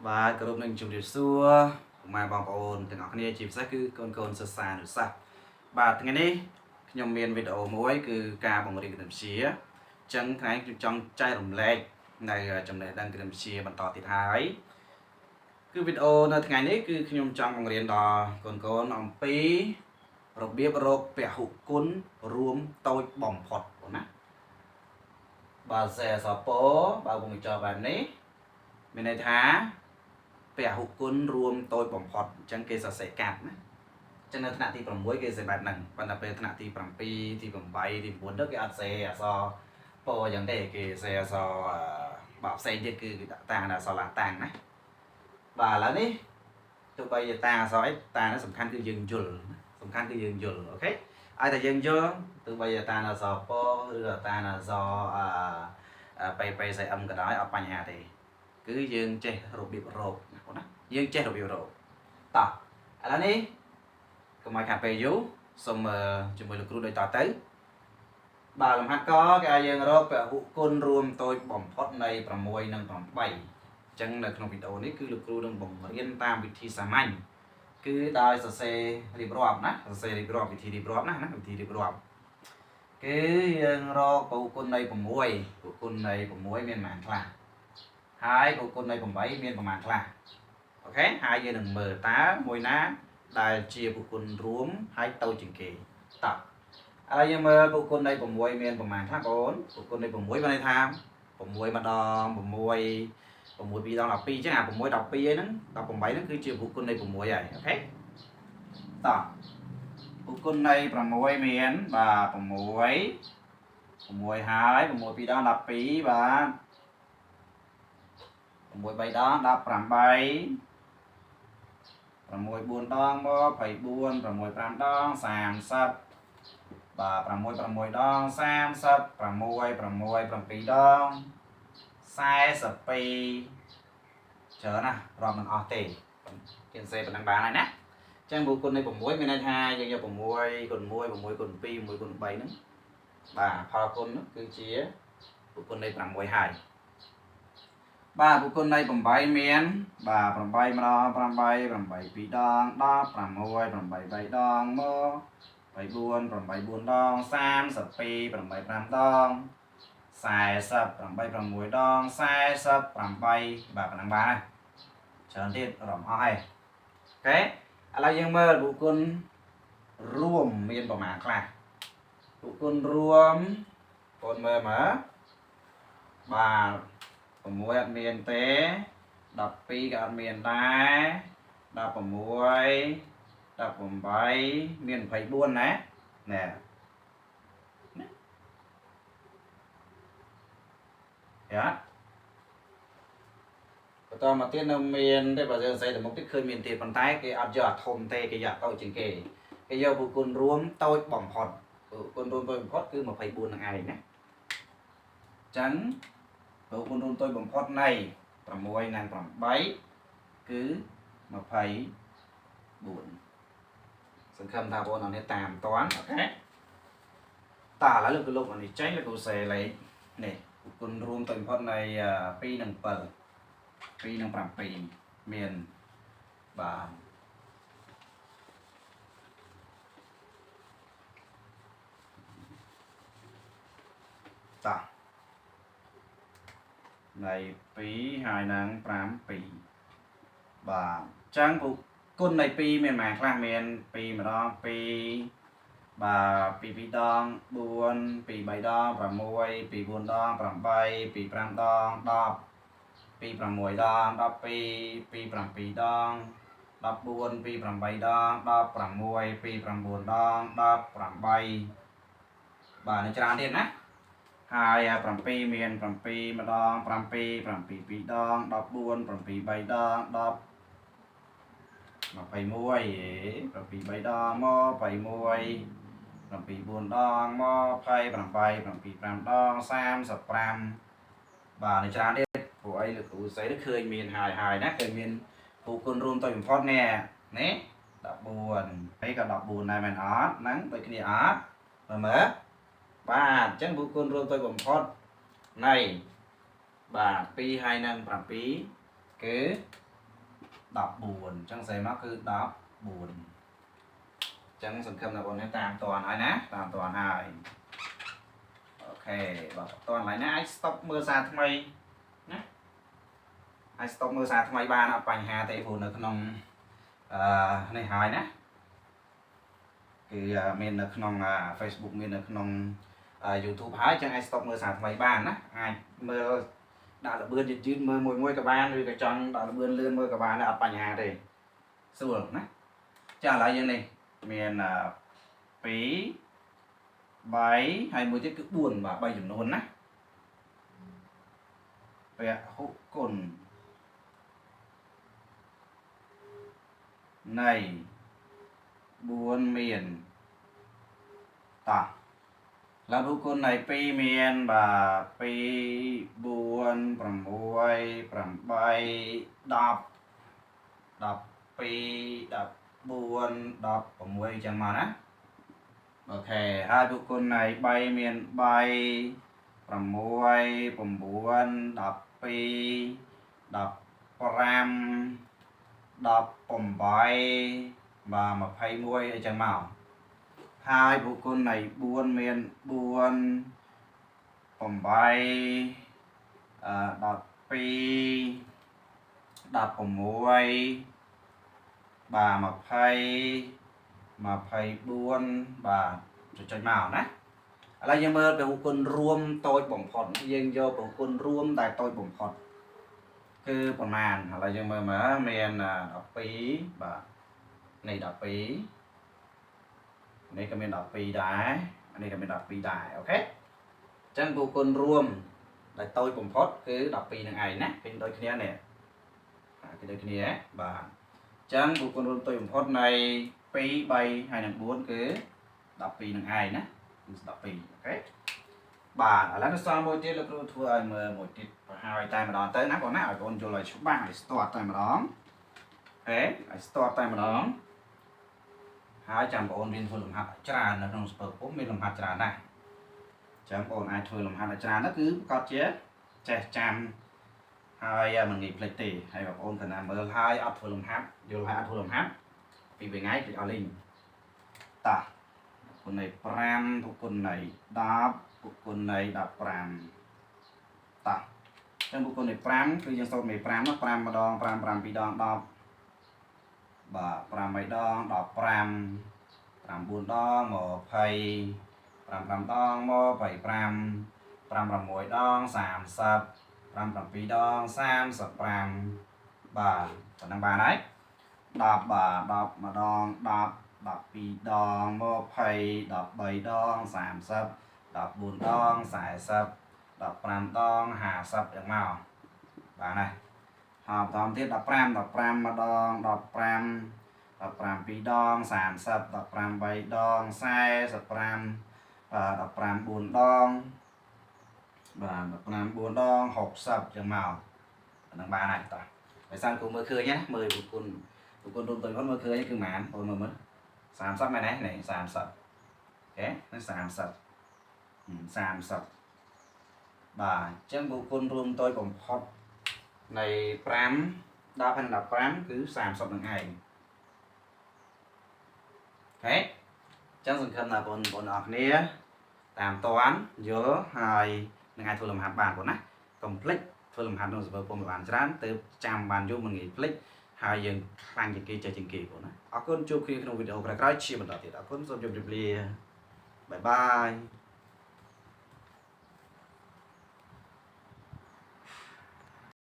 បាទគោរពនឹងជម្រាបសួរពុកម៉ែបងប្អូនទាំងអស់គ្នាជាពិសេសគឺកូនកូនសិស្សានុសិស្សបាទថ្ងៃនេះខ្ញុំមានវីដេអូមួយគឺការបង្រៀនគណិតវិទ្យាអញ្ចឹងថ្ងៃនេះខ្ញុំចង់ចែករំលែកនៅចំណេះដឹងគណិតវិទ្យាបន្តទៀតហើយគឺវីដេអូនៅថ្ងៃនេះគឺខ្ញុំចង់បង្រៀនដល់កូនកូនអំពីរបៀបរកពហុគុណរួមតូចបំផុតបងណាបើសេអសពបើវងកញ្ចក់បែបនេះមានន័យថា ពហុគុណរួមតូចបំផុតអញ្ចឹងគេសរសេរកាត់ណាអញ្ចឹងនៅថ្នាក់ទី6គេសរសេរបែបហ្នឹងប៉ុន្តែពេលថ្នាក់ទី7ទី8ទី9ទៅគេអត់សេអក្សរពអញ្ចឹងទេគេសេអក្សរបាទផ្សេងទៀតគឺគេដាក់តាំងអក្សរឡាតាំងណាបាទឥឡូវនេះទោះបីជាតាំងអក្សរអីតាំងហ្នឹងសំខាន់គឺយើងយល់សំខាន់គឺយើងយល់ OK ឲ្យតែយើងយល់ទោះបីជាតាំងអក្សរពឬក៏តាំងអក្សរអឺប៉េប៉េសៃអឹមក៏ដោយអត់បញ្ហាទេគឺយើងចេះរបៀបរកណាបងណាយើងចេះរបៀបរកតោះឥឡូវនេះកុំឲ្យខាតពេលយូរសូមជាមួយលោកគ្រូដូចតទៅបាទលំហាត់កគេឲ្យយើងរកពហុគុណរួមតូចបំផុតនៃ6និង8អញ្ចឹងនៅក្នុងវីដេអូនេះគឺលោកគ្រូនឹងបង្រៀនតាមវិធីសាមញ្ញគឺដោយសរសេររៀបរាប់ណាសរសេររៀបរាប់វិធីរៀបរាប់ណាណាវិធីរៀបរាប់គឺយើងរកពហុគុណនៃ6ពហុគុណនៃ6មានប៉ុន្មានខ្លះហើយពហុគុណនៃ8មានប៉ុន្មានខ្លះ OK ហើយយើងនឹងមើលតើមួយណាដែលជាពហុគុណរួមហើយតូចជាងគេតោះឥឡូវយើងមើលពហុគុណនៃ6មានប៉ុន្មានខ្លះបងប្អូនពហុគុណនៃ6មានន័យថា6ម្ដង6 6 2ដង12អញ្ចឹងអា6 12ឯហ្នឹង18ហ្នឹងគឺជាពហុគុណនៃ6ហើយ OK តោះពហុគុណនៃ6មានបាទ6 6ហើយ6 2ដង12បាទ6 3ដង18 6 4ដងមក24 6 5ដង30បាទ6 6ដង36 6 7ដង42ច្រើនណាស់រាប់មិនអស់ទេគេសេប៉ុណ្ណឹងបានហើយណាអញ្ចឹងពហុគុណនៃ6មានន័យថាយើងយក6គុណ1 6គុណ2 6គុណ3ហ្នឹងបាទផលគុណនោះគឺជាពហុគុណនៃ6ហើយបាទពហុគុណនៃ8មានបាទ8ម្ដង8 8 2ដង10 6 8 3ដងមក24 8 4ដង32 8 5ដង40 8 6ដង48បាទប៉ុណ្ណឹងបានហើយច្រើនទៀតរំអស់ហើយ OK ឥឡូវយើងមើលពហុគុណរួមមានប្រមាណខ្លះពហុគុណរួមបងមើលមើលបាទ6អត់មានទេ12ក៏អត់មានដែរ16 18មាន24ណាណែណាយ៉ាបន្តមកទៀតនៅមានទេបើយើងសេទៅមុខទៀតឃើញមានទៀតប៉ុន្តែគេអត់យកអាធំទេគេយកតូចជាងគេគេយកពហុគុណរួមតូចបំផុតពហុគុណរួមតូចបំផុតគឺ24នឹងឯងណាអញ្ចឹងពហុគុណរួមតូចបំផុតនៃ6និង8គឺ24សង្ឃឹមថាបងប្អូននេះតាមតាន់ OK តើឥឡូវលោកក៏លុបអានេះចេញលោកគ្រូសេលេខនេះគុណរួមតូចបំផុតនៃ2និង7 2និង7មានបាទតោះនៃ2ហើយនឹង5 2បាទអញ្ចឹងគុណនៃ2មានប៉ុន្មានខ្លះមាន2ម្ដង2បាទ2 2ដង4 2 3ដង6 2 4ដង8 2 5ដង10 2 6ដង12 2 7ដង14 2 8ដង16 2 9ដង18បាទនៅច្រើនទៀតណាហើយ7មាន7ម្ដង7 7 2ដង14 7 3ដង10 21 7 3ដងមក21 7 4ដងមក28 7 5ដង35បាទនៅច្រើនទៀតព្រោះអីលោកគ្រូស្អីទៅឃើញមានហើយហើយណាឃើញមានពហុគុណរួមតូចបំផុតនេះនេះ14ហើយក៏14ដែរមែនអត់ហ្នឹងដូចគ្នាអត់មើលមើលបាទអញ្ចឹងពហុគុណរួមតូចបំផុតនៃបាទ2ហើយនឹង7គឺ 14អញ្ចឹងស្អីមកគឺ14អញ្ចឹងសង្ឃឹមថាបងនេះតាមតនហើយណាតាមតនហើយ OK បើតនឡើយណាអាច stop មើលសារថ្មីណាអាច stop មើលសារថ្មីបានអត់បញ្ហាទេព្រោះនៅក្នុងអឺនេះហើយណាគឺមាននៅក្នុង Facebook មាននៅក្នុង YouTube ហើយចឹងអាច stop មើលសារថ្មីបានណាអាចមើលដាក់លបឿនយឺតយឺតមើលមួយមួយក៏បានឬក៏ចង់ដាក់លបឿនលឿនមើលក៏បានដែរអត់បញ្ហាទេស្រួលណាចាឥឡូវយើងនេះមាន2 3ហើយមួយទៀតគឺ4បាទ3ចំនួនណាពហុគុណនៃ4មានតោះឡើងពហុគុណនៃ2មានបាទ2 4 6 8 10 12 14 16អញ្ចឹងមកណាOK ហើយពហុគុណនៃ3មាន3 6 9 12 15 18បាទ21អីចឹងមកហើយពហុគុណនៃ4មាន4 8អឺ12 16បាទ20 24បាទចុចចុចមកណាឥឡូវយើងមើលពហុគុណរួមតូចបំផុតយើងយកពហុគុណរួមតែតូចបំផុតគឺប្រមាណឥឡូវយើងមើលមើលមាន12បាទនេះ12នេះក៏មាន12ដែរនេះក៏មាន12ដែរ OK អញ្ចឹងពហុគុណរួមដែលតូចបំផុតគឺ12នឹងឯងណាឃើញដូចគ្នានេះគឺដូចគ្នាបាទអញ្ចឹងពហុគុណរួមតូចបំផុតនៃ2 3ហើយនិង4គឺ12នឹងឯងណាគឺ12 OK បាទឥឡូវនៅសល់មួយទៀតលោកគ្រូធ្វើឲ្យមើលមួយទៀតប្រហើយតែម្ដងទៅណាបងណាឲ្យបងយល់ឲ្យច្បាស់ឲ្យស្ទាត់តែម្ដង OK ឲ្យស្ទាត់តែម្ដងហើយចាំបងអូនរៀនធ្វើលំហាត់ច្រើននៅក្នុងស្ពើពុំមានលំហាត់ច្រើនណាស់ចាំបងអាចធ្វើលំហាត់ឲ្យច្រើនទៅគឺប្រកាសជាចេះចាំហើយមិនងាយភ្លេចទេហើយបងប្អូនកាលណាមើលហើយអត់ធ្វើលំហាត់យល់ហើយអត់ធ្វើលំហាត់ពីរថ្ងៃភ្លេចអស់លីងតោះគុណនៃ5ពុគុណនៃ10ពុគុណនៃ15តោះចឹងពុគុណនៃ5គឺយើងសូត្រមេ5ណា5ម្ដង5 5 2ដង10បាទ5 3ដង15 5 4ដង20 5 5ដង25 5 6ដង30 5 7ដង35បាទប៉ុណ្ណឹងបានហើយ10បាទ10ម្ដង10 12ដង20 13ដង30 14ដង40 15ដង50យ៉ាងមកបាទណាហើយបន្តទៀត15 15ម្ដង15 15 2ដង30 15 3ដង45បាទ15 4ដងបាទ15 4ដង60ចឹងមកអាហ្នឹងបានហើយតោះបើសិនគូមើលឃើញណាមើលប្រគុណប្រគុណរួមទៅគាត់មើលឃើញគឺប៉ុន្មានបងមើលមើល30មែនទេនេះ30 OK នេះ30 30បាទអញ្ចឹងបុគ្គលរួមតូចបំផុតនៃ5 10ហើយនិង15គឺ30នឹងឯង OK អញ្ចឹងសង្ឃឹមថាបងប្អូនអរគ្នាតាមតាន់យល់ហើយនឹងអាចធ្វើលំហាត់បានបងណាកុំភ្លេចធ្វើលំហាត់ក្នុងសៀវភៅពុម្ពបានច្រើនទើបចាំបានយូរមិនងាយភ្លេចហើយយើងខ្លាំងជាងគេចេះជាងគេបងណាអរគុណជួបគ្នាក្នុងវីដេអូក្រោយៗជាបន្តទៀតអរគុណសូមជម្រាបលា bye bye.